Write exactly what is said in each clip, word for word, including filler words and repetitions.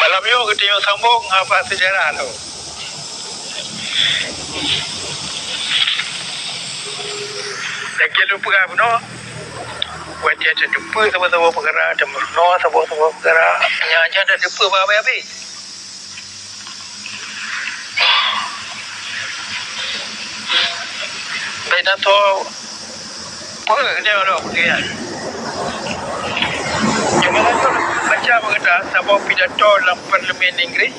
Malam nyoe geutanyoe sambông haba seujarah lom. Lagèe lôn peugah bunoe, watèe tateupeue saboh-saboh peukara, tameurunoe saboh-saboh peukara, nyan, nyan tateupeue bak habéh-habéh. Bèk na soe peue nyoe lom, peue nyan. Cuma laju baca bak gata saboh pidato lam Parlemen Inggris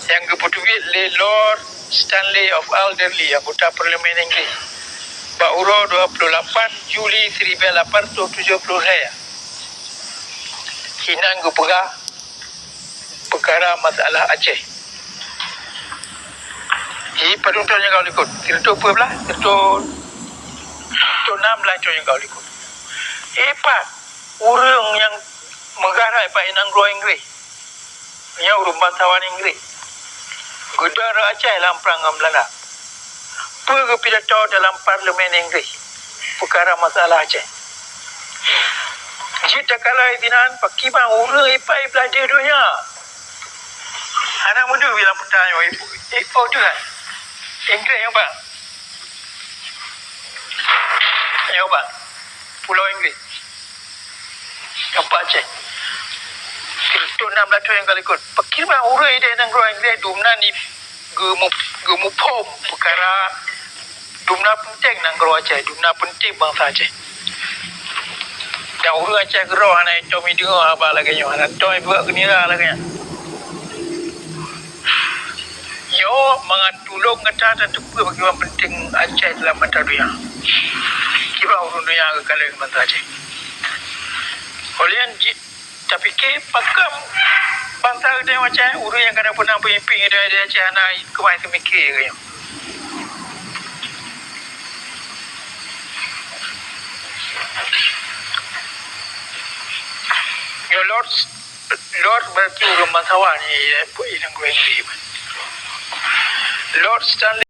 nyang geupeuteubiet lé Lord Stanley of Alderley, anggota Parlemen Inggris, bak uroe dua puluh lapan Juli seribu lapan ratus tujuh puluh lhèe. Inan geupeugah peukara masalah Aceh. Ji, padum thôn nyang ka likot? Sireutoh peuet blah? Sireutoh, sireutoh nam blah thôn nyang ka likot. Ipat ureueng nyang meugarai bak nanggroe Inggris. Nyoe ureueng bansawan Inggris. Geudong Aceh lam prang ngon Beulanda. Peue geupidato dalam Parlemen Inggris peukara masalah Aceh. Jeuet takalon sinan, pakriban ureueng ipat i blah deuh donya. Hana meudeuh bilang peutanyoe, i-, i-, oh, Tuhan. Inggris nyoe, Pak. Nyoe, Pak. Pulo Inggris. Nyoe, Pak Aceh. Sireutoh nam blah thôn nyang ka likot. Pakriban ureueng idéh nanggroe Inggris dumnan i-, geumeu-, geumuphom peukara dumna peunteng nanggroe Aceh, dumna peunteng bansa Aceh. Dan ureueng Aceh keudroe hana itôm ideungoe haba lagèe nyoe, hana itôm ibuet keunira lagèe nyan. Nyoe mangat tulông gata tateupeue pakriban peunteng Aceh dalam mata donya. Kiban ureueng donya geukalon bansa Aceh. Ulôn jeuet tapike, pakon bansa geutanyoe Aceh, ureueng nyang ka na peunah peumimpin geutanyoe di Aceh hana keumah teumike keu nyoe. Nyoe Lord, Lord berarti ureueng bansawan, ya, ya, inong Inggris. Lord Stanley.